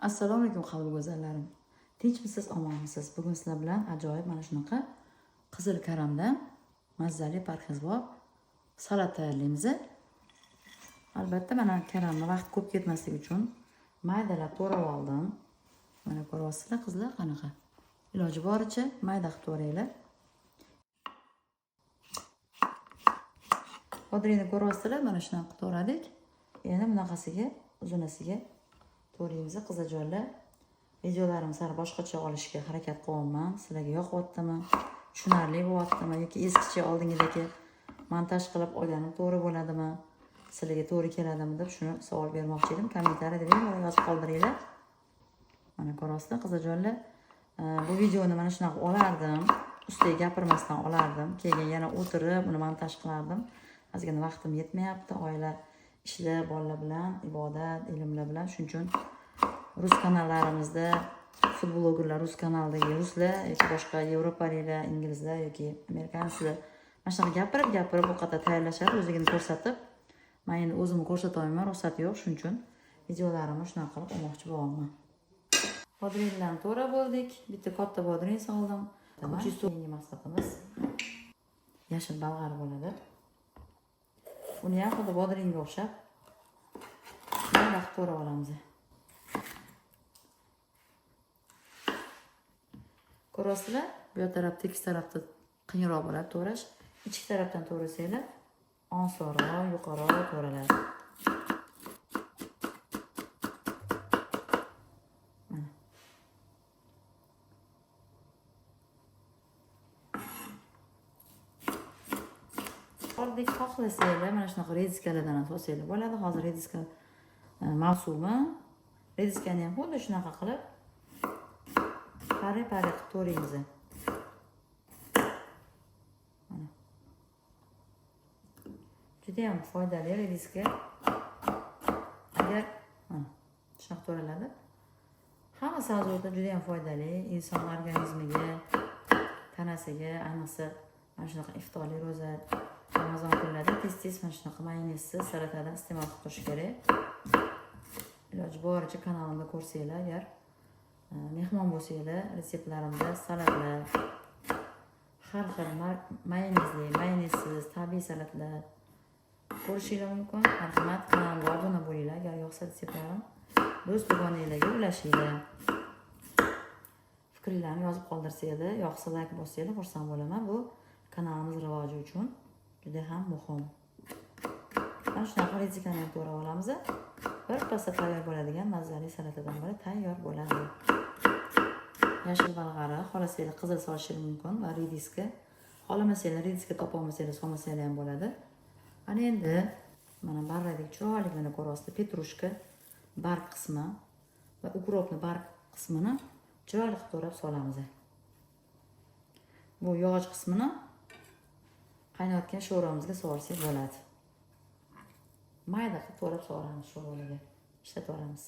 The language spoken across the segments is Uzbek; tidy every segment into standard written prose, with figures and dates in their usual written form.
Assalomu alaykum qalbi go'zallarim. Tinchmisiz, omonmisiz? Bugun sizlar bilan ajoyib mana shunaqa qizil karamdan mazali parhezbop salat tayyorlaymiz. Albatta mana karamni vaqt ko'p ketmasligi uchun maydalab to'rab oldim. Mana ko'ryapsizlar qizlar qanaqa. Iloji boricha mayda qilib to'ranglar. Bodringni ko'ryapsizlar, mana shunaqa qilib to'radik. Endi bunaqasiga, uzunasiga to'raymiz qizajonlar. Videolarim sal boshqacha olishga harakat qilyapman. Sizlarga yoqyaptimi? Tushunarli bo'lyaptimi yoki eskicha oldingidagi montaj qilib olganim to'g'ri bo'ladimi? Sizlarga to'g'ri keladimi deb shuni savol bermoqchi edim. Kommentariyada bemalol yozib qoldiringlar. Mana ko'ryapsizlar qizajonlar. Bu videoni mana shunaqa olardim. Ustiga gapirmasdan olardim. Keyin yana o'tirib uni montaj qilardim. Ozgina vaqtim yetmayapti. Oila ishlar, bolalar bilan, ibodat, ilmlar bilan. Shuning uchun rus kanallarimizda food blogerlar, rus kanalidagi ruslar yoki boshqa yevropaliklar, inglizlar yoki amerikanslar mana shunaqa gapirib gapirib ovqatlar tayyorlashadi, o'zligini ko'rsatib. Men endi o'zimni ko'rsata olmayman, ruxsat yo'q. Shuning uchun videolarimni shunaqa qilib olmoqchi bo'lyapman. Bodringlarni to'g'rab bo'ldik. Bitta katta bodring soldim. Keyingi mahsulotimiz yashil balg'ar bo'ladi. Uni ham xuddi bodringga o'xshab mayda qilib to'g'rab olamiz. Ko'rasizlar, bu yoq taraf tekis tarafda qiyinroq bo'ladi to'g'rash. Ichki tarafdan to'g'rasanglar osonroq, yuqoriroq to'g'raladi. Mana. Ordek xohlasanglar mana shunaqa rediskalardan ham solsanglar bo'ladi. Hozir rediska mavsumi. Rediskani ham xuddi shunaqa qilib pari-pari qilib to'raymiz. Mana. Juda ham foydali rediska. Agar mana shunaqa to'raladi. Hamma sabzavotlar juda ham foydali inson organizmiga, tanasiga, ayniqsa mana shunaqa iftorli ro'za, Ramazon kunlarida tez-tez mana shunaqa mayonezsiz salatlardan iste'mol qilib turish kerak. Iloji boricha kanalimda ko'rsanglar, agar mehmon bo'lsanglar, retseptlarimda salatlar, har xil mayonezli, mayonezsiz, tabiiy salatlar ko'rishinglar mumkin. Marhamat, kanalimga obuna bo'linglar, agar yoqsa retseptlarim do'st dugonanglarga ulashinglar. Fikringlarni yozib qoldirsanglar, yoqsa like bossanglar xursand bo'laman. Bu kanalimiz rivoji uchun juda ham muhim. Mana shunaqa rediskani ham to'g'rab olamiz. Bir pasda tayyor bo'ladigan mazali salatadan biri tayyor bo'ladi. Yashil balg'ari, xohlasanglar qizil solishingiz mumkin va rediska. Xohlamasanglar rediska topa olmasanglar solmasanglar ham bo'ladi. Ana endi mana barradek chiroyli mana ko'ryapsizlar, petrushka barg qismi va ukropni barg qismini chiroyli qilib to'g'rab solamiz. Bu yog'och qismini qaynayotgan sho'rvamizga solsak bo'ladi. Mayda qilib to'g'rab solamiz sho'rvalarga, ishlatib olamiz.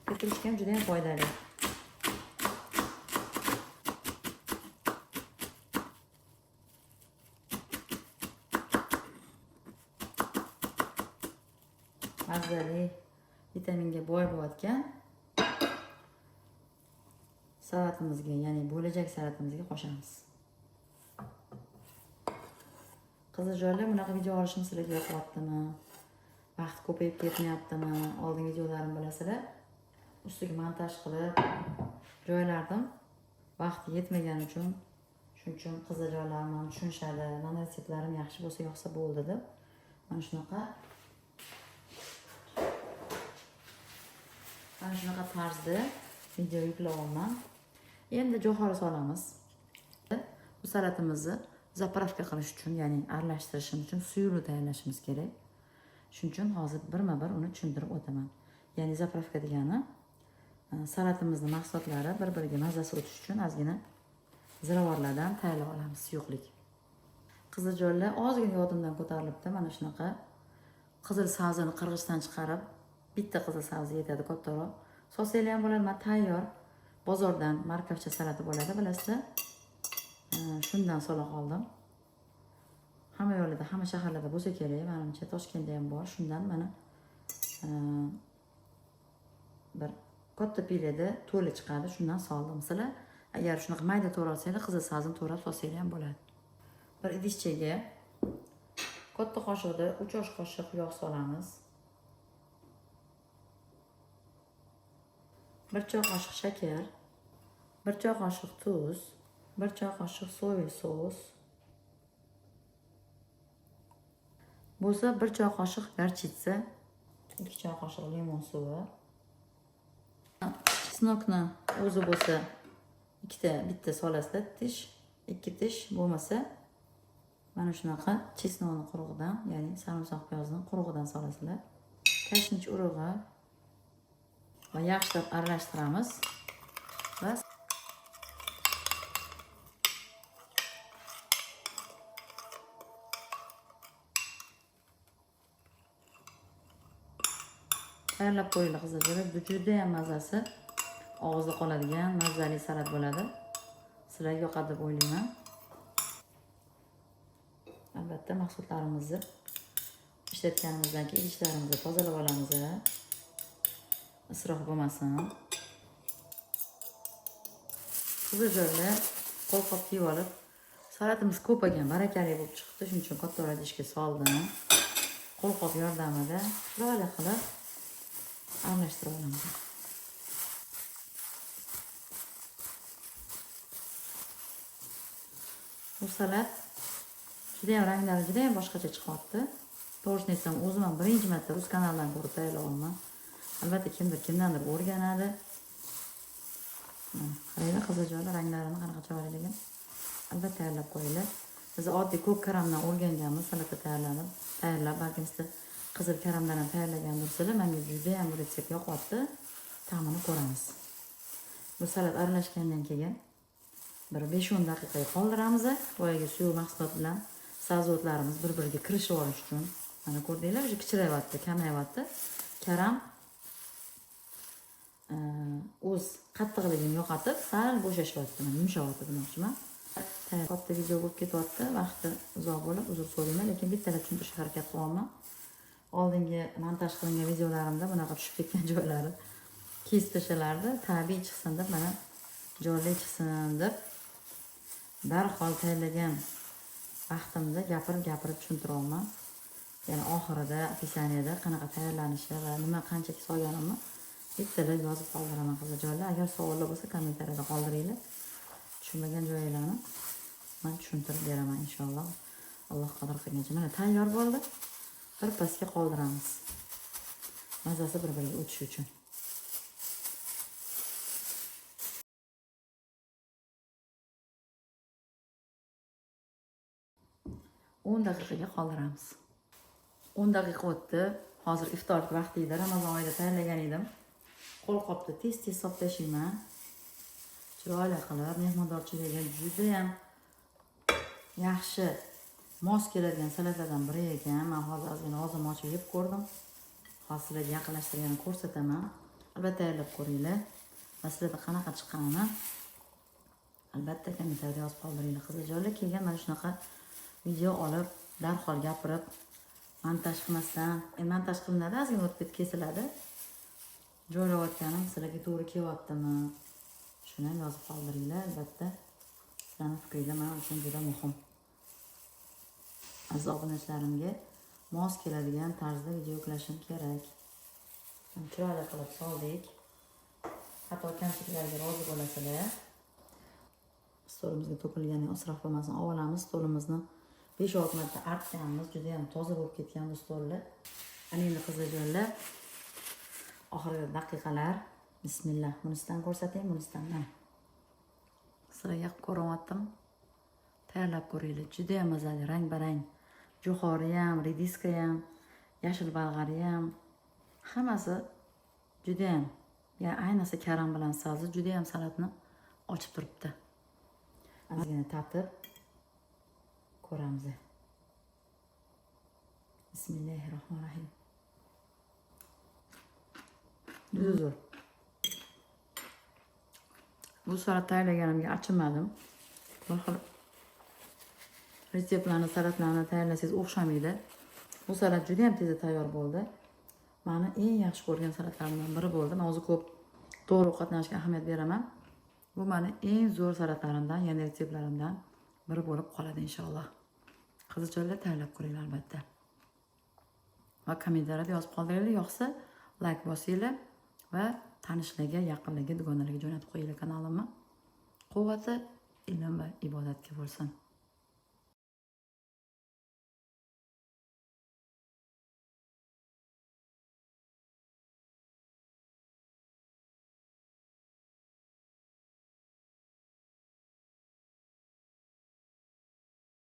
Petrushka ham juda ham foydali. Mazali, vitaminga boy bo'layotgan salatimizga, ya'ni bo'lajak salatimizga qo'shamiz. Qizijonlar, bunaqa video olishim sizlarga yoqyaptimi? Vaqt ko'payib ketmayaptimi? Oldingi videolarim bilasizlar, ustiga montaj qilib joylardim. Vaqt yetmagani uchun, shuning uchun qizijonlarim ham tushunishadi. Mana retseptlarim yaxshi bo'lsa, yoqsa bo'ldi deb. Mana shunaqa tarzda video yuklayapman. Endi jo'xori solamiz. Bu salatimizni zapravka qilish uchun, ya'ni aralashtirishimiz uchun suyuqlik tayyorlashimiz kerak. Shuning uchun hozir birma-bir uni tushuntirib o'taman. Ya'ni zapravka degani salatimizning mahsulotlari bir-biriga mazasi o'tish uchun ozgina ziravorlardan tayyorlab olamiz suyuqlik. Qizijonlar, ozgina yodimdan ko'tarilibdi mana shunaqa qizil sabzini qirg'ichdan chiqarib, bitta qizil sabzi yetadi kattaroq. Solsanglar ham bo'ladi, mana tayyor. Bozordan markavcha salati bo'ladi, bilasizlar. Shundan sola qoldim. Hamma yo'lida, hamma shaharlarda bo'lsa kerak, menimcha Toshkentda ham bor. Shundan mana bir katta pilada to'la chiqadi, shundan soldim. Sizlar agar shunaqa mayda to'rasanglar, qizil sabzini to'rab solsanglar ham bo'ladi. Bir idishchaga katta qoshiqda 3 osh qoshiq yog' solamiz. 1 choy qoshiq shakar, 1 choy qoshiq tuz, 1 choy qoshiq soya sos. Bo'lsa 1 choy qoshiq gorchitsa, 2 choy qoshiq limon suvi. Chesnokni o'zi bo'lsa bitta solasizlar, tish, 2 tish bo'lmasa mana shunaqa chesnokni qurug'idan, ya'ni sarimsoq piyozni qurug'idan solasizlar. Kashnich urug'i va yaxshilab aralashtiramiz va tayyorlab qo'yinglar qizlar. Bu juda ham mazasi og'izda qoladigan mazali salat bo'ladi. Sizlarga yoqadi deb o'ylayman. Albatta mahsulotlarimizni ishlatganimizdan keyin idishlarimizni tozalab olamiz. Isrof bo'lmasin. Qiziljo'rlar qo'lqop kiyib olib, salatimiz ko'p ekan, barakali bo'lib chiqdi. Shuning uchun katta idishga soldim. Qo'lqop yordamida chiroyli qilib aralashtirib olamiz. Bu salat juda ham ranglari juda ham boshqacha chiqyapti. To'g'risini aytsam, o'zim ham birinchi marta rus kanalidan ko'rib tayyorlayapman. Albatta kimdir kimdandir o'rganadi. Mana qaranglar qiziljo'rlar ranglarini qanaqa chiroyliligini. Albatta tayyorlab qo'yinglar. Biz oddiy ko'k karamdan o'rganganmiz salata tayyorlab, balkim sizlar qizil karamdan ham tayyorlagandirsizlar. Menga juda ham bu retsept yoqyapti. Ta'mini ko'ramiz. Bu salat aralashgandan keyin bir 5-10 daqiqa qoldiramiz. Boyagi suyuq mahsulot bilan sabzavotlarimiz bir-biriga kirishib olish uchun. Mana ko'rdinglar, o'sha kichrayapti, kamayyapti. Karam o'z qattiqligini yo'qotib, sal bo'shashyapti, mana yumshayapti demoqchiman. Katta video bo'lib ketyapti, vaqti uzoq bo'lib, uzr so'rayman, lekin bittalab tushuntirishga harakat qilyapman. Oldingi montaj qilingan videolarimda bunaqa tushib ketgan joylari kesib tashalardi, tabiiy chiqsin deb, mana jonli chiqsin deb darhol tayyorlagan vaqtimda gapirib tushuntiryapman. Ya'ni oxirida opisaniyada qanaqa tayyorlanishi va nima qancha solganimni bittalab yozib qoldiraman qizlarjonlar. Agar savollar bo'lsa kommentariyada qoldiringlar. Tushunmagan joylarni men tushuntirib beraman inshaalloh. Alloh qadr qilgancha. Mana tayyor bo'ldi. Bir pasga qoldiramiz. Mazasi bir-biriga o'tishi uchun. 10 daqiqaga qoldiramiz. 10 daqiqa o'tdi. Hozir iftorlik vaqti edi. Ramazon oyida tayyorlagan edim. Qo'lqopda tez-tez solib tashlayman. Chiroyli qilib mehmondorchilikka juda ham yaxshi mos keladigan salatlardan biri ekan. Men hozir ozgina og'zim ochib yeb ko'rdim. Hozir sizlarga yaqinlashtirganini ko'rsataman. Albatta tayyorlab ko'ringlar. Va sizlarda qanaqa chiqqanini albatta kommentariyada yozib qoldiringlar. Qiziljo'rlar keyin mana shunaqa video olib, darhol gapirib, montaj qilmasdan, montaj qilinadi, ozgina o'tib ketib kesiladi. Joylayotganim sizlarga to'g'ri kelyaptimi? Shuni ham yozib qoldiringlar albatta. Sizlarning fikringiz men uchun juda muhim. Aziz obunachilarimga mos keladigan tarzda video yuklashim kerak. Chiroyli qilib soldik. Hatto kamchiliklarga rozi bo'lasizlar. Stolimizga to'kilgan isrof bo'lmasin, olamiz. Stolimizni 5-6 marta artganmiz. Juda ham toza bo'lib ketgan bu stollar. Ana endi qizlarjonlar, oxirgi daqiqalar. Bismillah. Bunisidan ko'rsatayim, bunisidan mana. Sizlarga ko'ryaptim. Tayyorlab ko'ringlar. Juda ham mazali, rang-barang. Jo'xori ham, rediska ham, yashil balg'ari ham, hammasi juda ham, ya ayniqsa karam bilan sabzi juda ham salatni ochib turibdi. Ozgina tatib ko'ramiz. Bismillahirrohmanirrohim. Juda zo'r. Bu salat tayyorlaganimga achinmadim. Bir xil Retseptlarni, salatlarni tayyorlasangiz o'xshamaydi. Bu salat juda ham tez tayyor bo'ldi. Mani eng yaxshi ko'rgan salatlarimdan biri bo'ldi. Men o'zi ko'p to'g'ri ovqatlanishga ahamiyat beraman. Bu mani eng zo'r salatlarimdan, ya'ni retseptlarimdan biri bo'lib qoladi inshaalloh. Qiziqchilar, tayyorlab ko'ringlar albatta. Va kommentariyada yozib qoldiringlar, yoqsa layk bosinglar va tanishlarga, yaqinlarga, dugonalarga jo'natib qo'yinglar kanalimni. Quvvati ilm va ibodatga bo'lsin.